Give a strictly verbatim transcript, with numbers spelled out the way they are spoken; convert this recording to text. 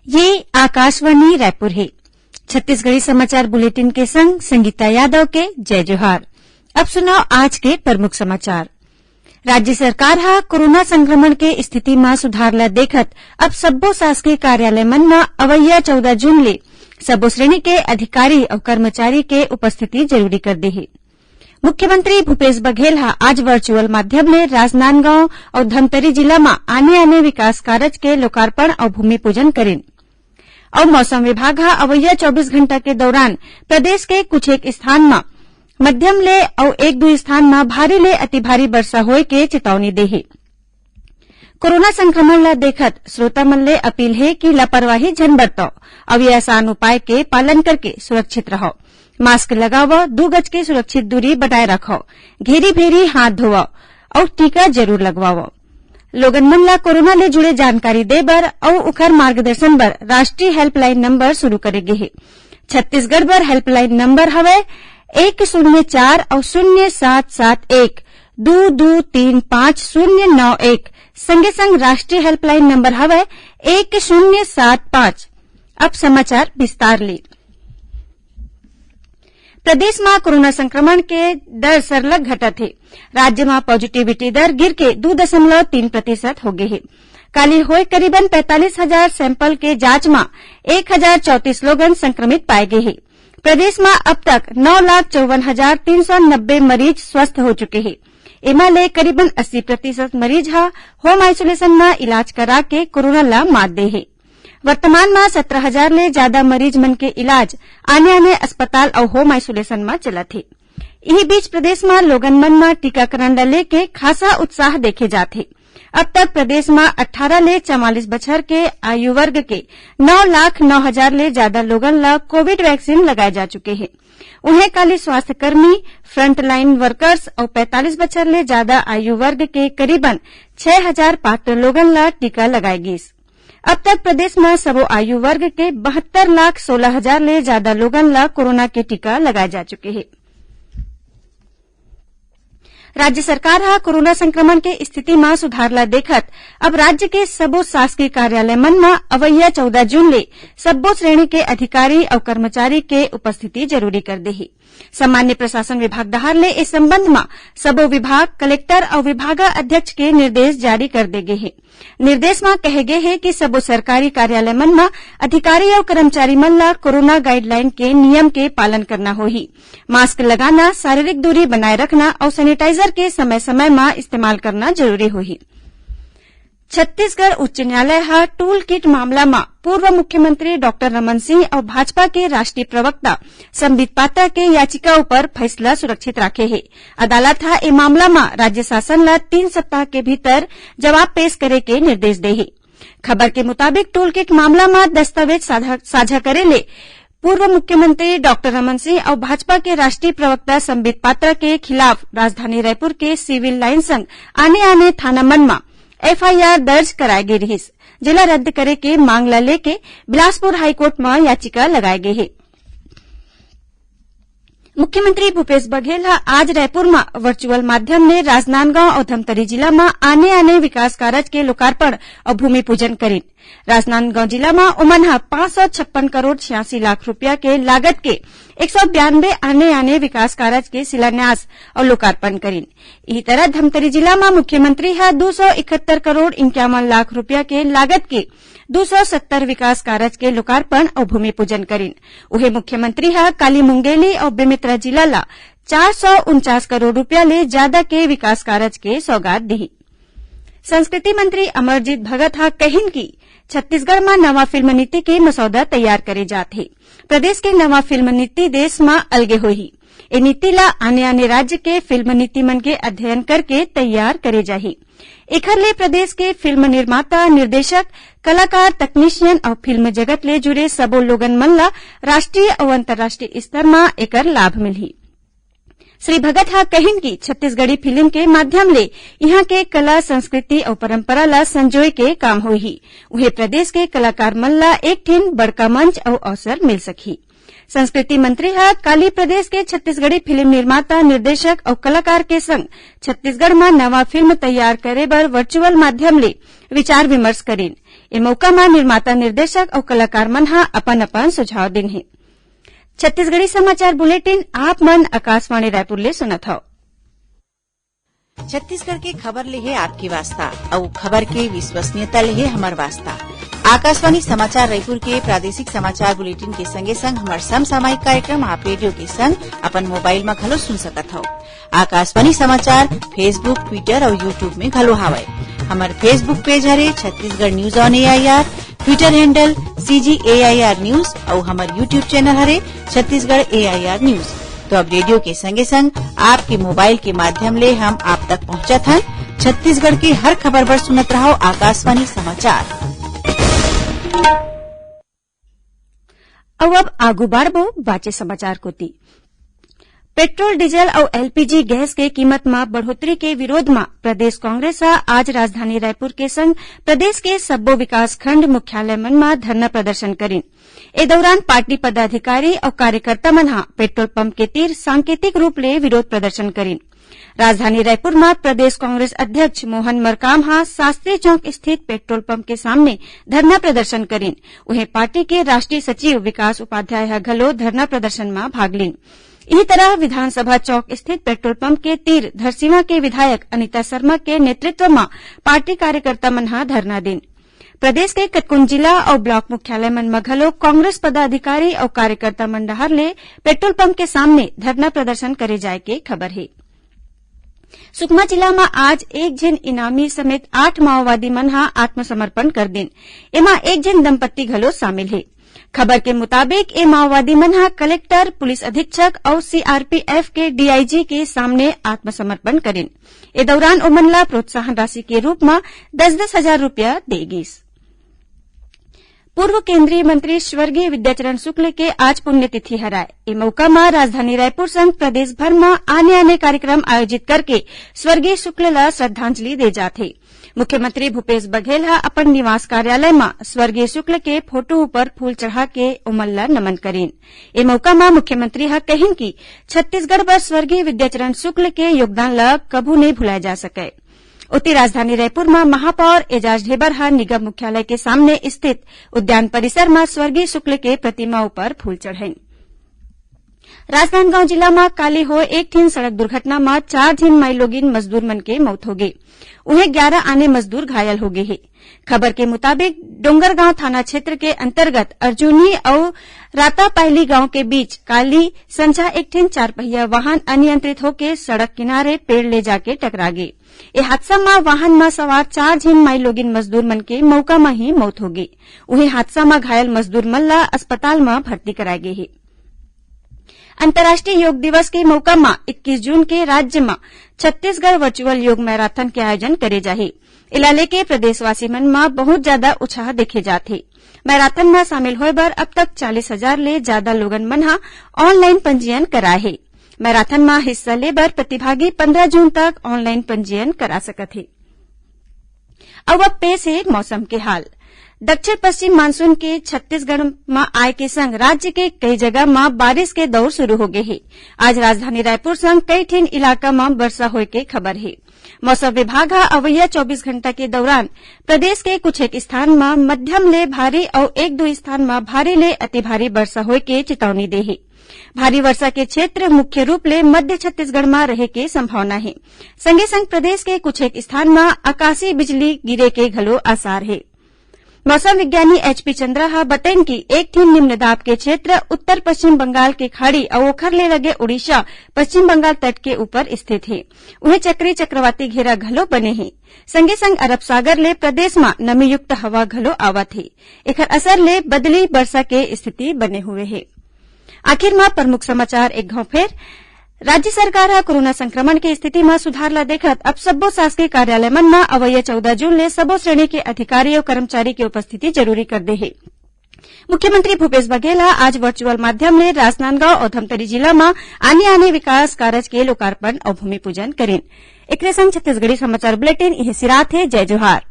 ये आकाशवाणी रायपुर हे। छत्तीसगढ़ी समाचार बुलेटिन के संग संगीता यादव के जय जोहार। अब सुनव आज के प्रमुख समाचार। राज्य सरकार ह कोरोना संक्रमण के स्थिति म सुधार ल देखत अब सब्बो शासकीय कार्यालय मन म अवइया चौदह जून ले सबो श्रेणी के अधिकारी अउ कर्मचारी के उपस्थिति जरूरी कर दे हे। मुख्यमंत्री भूपेश बघेल ह आज वर्चुअल माध्यम ले राजनांदगांव अउ धमतरी जिला म आने-आने विकास कारज के लोकार्पण अउ भूमि पूजन करिन। अउ मौसम विभाग ह अवइया चौबीस घंटा के दौरान प्रदेश के कुछ एक स्थान म मध्यम ले अउ एक दू स्थान म भारी ले अति भारी वर्षा होए के चेतावनी दे हे। कोरोना संक्रमण ल देखत श्रोता मन ले अपील हे कि लापरवाही झन बरतव अउ ये आसान उपाय के पालन करके सुरक्षित रहव। मास्क लगावव, दू गज के सुरक्षित दूरी बनाए रखव, घेरी भेरी हाथ धोवव अउ टीका जरूर लगवावव। लोगन मन ल कोरोना ले जुड़े जानकारी दे बर अउ उखर मार्गदर्शन बर राष्ट्रीय हेल्पलाइन नंबर शुरू करे गे हे। छत्तीसगढ़ बर हेल्पलाइन नंबर हवय एक शून्य चार अउ शून्य सात सात एक दू दू तीन पाँच शून्य नौ एक। संगे संग राष्ट्रीय हेल्पलाइन नंबर हवय एक शून्य सात पाँच। अब समाचार विस्तार ले। प्रदेश म कोरोना संक्रमण के दर सरलग घटत हे। राज्य म पॉजिटिविटी दर गिर के दू दशमलव तीन प्रतिशत हो गे हे। काली होए करीबन पैंतालीस हजार सैंपल के जांच म एक हजार चौंतीस लोगन संक्रमित पाए गे हे। प्रदेश म अब तक नौ लाख चौवन हजार तीन सौ नब्बे मरीज स्वस्थ हो चुके हे। एमा ले करीबन अस्सी प्रतिशत मरीज ह होम आइसोलेशन म इलाज करा के कोरोना ल मात दे हे। वर्तमान म सत्रह हजार ले जादा मरीज मन के इलाज आने-आने अस्पताल अउ होम आइसोलेशन म चलत हे। इही बीच प्रदेश म लोगन मन म टीकाकरण ल लेके खासा उत्साह देखे जात हे। अब तक प्रदेश म अट्ठारह ले चवालीस बछर के आयु वर्ग के नौ लाख नौ हजार ले जादा लोगन ल कोविड वैक्सीन लगाए जा चुके हे। उहें, काली स्वास्थ्य कर्मी, फ्रंटलाइन वर्कर्स अउ पैंतालीस बछर ले जादा आयु वर्ग के करीबन छह हजार पात्र लोगन ल टीका लगाए गीस। अब तक प्रदेश म सबो आयु वर्ग के बहत्तर लाख सोलह हजार ले जादा लोगन ल कोरोना के टीका लगाए जा चुके हे। राज्य सरकार ह कोरोना संक्रमण के स्थिति म सुधार ल देखत अब राज्य के सबो शासकीय कार्यालय मन म अवइया चौदह जून ले सब्बो श्रेणी के अधिकारी अउ कर्मचारी के उपस्थिति जरूरी कर दे हे। सामान्य प्रशासन विभाग डहार ले ए संबंध म सबो विभाग, कलेक्टर अउ विभागाध्यक्ष के निर्देश जारी कर दे गे हे। निर्देश म कहे गे हे कि सबो सरकारी कार्यालय मन म अधिकारी अउ कर्मचारी मन ल कोरोना गाइडलाइन के नियम के पालन करना होही। मास्क लगाना, शारीरिक दूरी बनाए रखना अउ सैनिटाइजर के समय-समय म इस्तेमाल करना जरूरी होही। छत्तीसगढ़ उच्च न्यायालय ह टूल किट मामला म पूर्व मुख्यमंत्री डॉक्टर रमन सिंह अउ भाजपा के राष्ट्रीय प्रवक्ता संबित पात्रा के याचिका ऊपर फैसला सुरक्षित राखे हे। अदालत ह ए मामला म राज्य शासन ल तीन सप्ताह के भीतर जवाब पेश करे के निर्देश दे हे। खबर के मुताबिक, टूल किट मामला म दस्तावेज साझा, साझा करे ले पूर्व मुख्यमंत्री डॉक्टर रमन सिंह अउ भाजपा के राष्ट्रीय प्रवक्ता संबित पात्रा के खिलाफ राजधानी रायपुर के सिविल लाइन संग आने-आने थाना मन म एफआईआर दर्ज कराए गे रिहिस, जेला रद्द करे के मांग ल लेके बिलासपुर हाईकोर्ट म याचिका लगाए गे हे। मुख्यमंत्री भूपेश बघेल ह आज रायपुर म वर्चुअल माध्यम ले राजनांदगांव अउ धमतरी जिला म आने-आने विकास कारज के लोकार्पण अउ भूमि पूजन करिन। राजनांदगांव जिला म ओमन ह पाँच सौ छप्पन करोड़ छियासी लाख रुपया के लागत के एक सौ बयानबे आने-आने विकास कारज के शिलान्यास अउ लोकार्पण करिन। इही तरह धमतरी जिला म मुख्यमंत्री ह दू सौ इकहत्तर करोड़ इंक्यावन लाख रुपया के लागत के दू सौ सत्तर विकास कारज के लोकार्पण अउ भूमि पूजन करिन। उहे मुख्यमंत्री ह काली मुंगेली अउ बेमेतरा जिला ल चार सौ उनचास करोड़ रुपया ले जादा के विकास कारज के सौगात दिही। संस्कृति मंत्री अमरजीत भगत ह कहिन कि छत्तीसगढ़ म नवा फिल्म नीति के मसौदा तैयार करे जात हे। प्रदेश के नवा फिल्म नीति देश म अलगे होही। ए नीति ल आने-आने राज्य के फिल्म नीति मन के अध्ययन करके तैयार करे जाही। एखर ले प्रदेश के फिल्म निर्माता, निर्देशक, कलाकार, तकनीशियन अउ फिल्म जगत ले जुड़े सबो लोगन मन ल राष्ट्रीय अउ अंतर्राष्ट्रीय स्तर म एकर लाभ मिलही। श्री भगत ह कहिन कि छत्तीसगढ़ी फिल्म के माध्यम ले इहां के कला, संस्कृति अउ परंपरा ल संजोए के काम होही। उहे प्रदेश के कलाकार मन ल एक ठिन बड़का मंच अउ अवसर मिल सकही। संस्कृति मंत्री ह काली प्रदेश के छत्तीसगढ़ी फिल्म निर्माता, निर्देशक अउ कलाकार के संग छत्तीसगढ़ म नवा फिल्म तैयार करे बर वर्चुअल माध्यम ले विचार विमर्श करिन। ए मौका म निर्माता, निर्देशक अउ कलाकार मन ह अपन-अपन सुझाव दिन हे। छत्तीसगढ़ी समाचार बुलेटिन आप मन आकाशवाणी रायपुर ले सुनत हव। छत्तीसगढ़ के खबर ले हे आपके वास्ता, अउ खबर के विश्वसनीयता ले हे हमर वास्ता। आकाशवाणी समाचार रायपुर के प्रादेशिक समाचार बुलेटिन के संगे संग हमर समसामयिक कार्यक्रम आप रेडियो के संग अपन मोबाइल म घलो सुन सकत हव। आकाशवाणी समाचार Facebook, Twitter अउ YouTube में घलो हावय। हमर Facebook पेज हरे Chhattisgarh news on A I R, Twitter handle C G A I R news अउ हमर YouTube चैनल हरे Chhattisgarh A I R news। तो अब रेडियो के संगे संग आपके मोबाइल के माध्यम ले हम आप तक पहुंचत हन। छत्तीसगढ़ के हर खबर बर सुनत रहव आकाशवाणी समाचार। अउ अब आगू बाढ़बो बाचे समाचार कोति। पेट्रोल, डीजल अउ L P G गैस के कीमत म बढ़ोतरी के विरोध म प्रदेश कांग्रेस ह आज राजधानी रायपुर के संग प्रदेश के सब्बो विकासखंड मुख्यालय मन म धरना प्रदर्शन करिन। ए दौरान पार्टी पदाधिकारी अउ कार्यकर्ता मन ह पेट्रोल पंप के तीर सांकेतिक रूप ले विरोध प्रदर्शन करिन। राजधानी रायपुर म प्रदेश कांग्रेस अध्यक्ष मोहन मरकाम ह शास्त्री चौक स्थित पेट्रोल पंप के सामने धरना प्रदर्शन करिन। उहें, पार्टी के राष्ट्रीय सचिव विकास उपाध्याय ह घलो धरना प्रदर्शन म भाग लीन। इही तरह विधानसभा चौक स्थित पेट्रोल पंप के तीर धरसींवा के विधायक अनिता शर्मा के नेतृत्व म पार्टी कार्यकर्ता मन ह धरना दीन। प्रदेश के कतकोन जिला अउ ब्लॉक मुख्यालय मन म घलो कांग्रेस पदाधिकारी अउ कार्यकर्ता मन डहार ले पेट्रोल पंप के सामने धरना प्रदर्शन करे जाय के खबर हे। सुकमा जिला म आज एक झिन इनामी समेत आठ माओवादी मन ह आत्मसमर्पण कर दीन। एमा एक झिन दंपत्ति घलो शामिल हे। खबर के मुताबिक, ए माओवादी मन ह कलेक्टर, पुलिस अधीक्षक अउ C R P F के D I G के सामने आत्मसमर्पण करिन। ए दौरान ओमन ला प्रोत्साहन राशि के रूप म दस दस हजार रुपया दे गीस। पूर्व केंद्रीय मंत्री स्वर्गीय विद्याचरण शुक्ल के आज पुण्यतिथि हरय। ए मौका म राजधानी रायपुर संग प्रदेश भर म आने-आने कार्यक्रम आयोजित करके स्वर्गीय शुक्ल ला श्रद्धांजलि दे जात हे। मुख्यमंत्री भूपेश बघेल ह अपन निवास कार्यालय म स्वर्गीय शुक्ल के फोटो ऊपर फूल चढ़ा के ओमन ला नमन करिन। ए मौका म मुख्यमंत्री ह कहिन कि छत्तीसगढ़ बर स्वर्गीय विद्याचरण शुक्ल के योगदान ला कभू नइ भुलाय जा सकय। ओती राजधानी रायपुर म महापौर एजाज ढेबर ह निगम मुख्यालय के सामने स्थित उद्यान परिसर म स्वर्गीय शुक्ल के प्रतिमा ऊपर फूल चढ़ाइन। राजनांदगांव जिला म काली होय एक ठिन सड़क दुर्घटना म चार झिन माईलोगिन मजदूर मन के मौत होगे। उहें, ग्यारह आने मजदूर घायल होगे हे। खबर के मुताबिक, डोंगरगांव थाना क्षेत्र के अंतर्गत अर्जुनी अउ रातापायली गांव के बीच काली संझा एक ठिन चारपहिया वाहन अनियंत्रित होके सड़क किनारे पेड़ ले जाके टकरा गे। ए हादसा म वाहन म सवार चार झिन माईलोगिन मजदूर मन के मौका म ही मौत होगे। उहें, हादसा म घायल मजदूर मन ला अस्पताल म भर्ती कराय गे हे। अंतर्राष्ट्रीय योग दिवस के मौका म इक्कीस जून के राज्य म छत्तीसगढ़ वर्चुअल योग मैराथन के आयोजन करे जाही। एला लेके प्रदेशवासी मन म बहुत ज्यादा उत्साह देखे जात हे। मैराथन म शामिल होय बर अब तक चालीस हजार ले ज्यादा लोगन मन ह ऑनलाइन पंजीयन कराय हे। मैराथन म हिस्सा ले बर प्रतिभागी पंद्रह जून तक ऑनलाइन पंजीयन करा सकत हे। अउ अब पेश हे मौसम के हाल। दक्षिण पश्चिम मानसून के छत्तीसगढ़ म आय के संग राज्य के कई जगह म बारिश के दौर शुरू हो गे हे। आज राजधानी रायपुर संग कई ठिन इलाका म बरसा होय के खबर हे। मौसम विभाग ह अवइया चौबीस घंटा के दौरान प्रदेश के कुछ एक स्थान म मध्यम ले भारी अउ एक दो स्थान म भारी ले अति भारी बरसा होय के चेतावनी दे हे। भारी वर्षा के क्षेत्र मुख्य रूप ले मध्य छत्तीसगढ़ म रहे के संभावना हे। संगे संग प्रदेश के कुछ एक स्थान म आकाशीय बिजली गिरे के घलो आसार हे। मौसम विज्ञानी एच पी चंद्रा ह बतइन कि एक ठिन निम्न दाब के क्षेत्र उत्तर पश्चिम बंगाल के खाड़ी अउ ओखर ले लगे उड़ीसा पश्चिम बंगाल तट के ऊपर स्थित हे। उहें, चक्री चक्रवाती घेरा घलो बने हे। संगे संग अरब सागर ले प्रदेश म नमीयुक्त हवा घलो आवत हे। एखर असर ले बदली बरसा के स्थिति बने हुए हे। आखिर म प्रमुख समाचार एक घाव फेर। राज्य सरकार ह कोरोना संक्रमण के स्थिति म सुधार ल देखत अब सब्बो शासकीय कार्यालय मन म अवइया चौदह जून ले सबो श्रेणी के अधिकारी अउ कर्मचारी के उपस्थिति जरूरी कर दे हे। मुख्यमंत्री भूपेश बघेल ह आज वर्चुअल माध्यम ले राजनांदगांव अउ धमतरी जिला म आने-आने विकास कारज के लोकार्पण अउ भूमि पूजन करिन। एकरे संग छत्तीसगढ़ी समाचार बुलेटिन इहें सिरात हे। जय जोहार।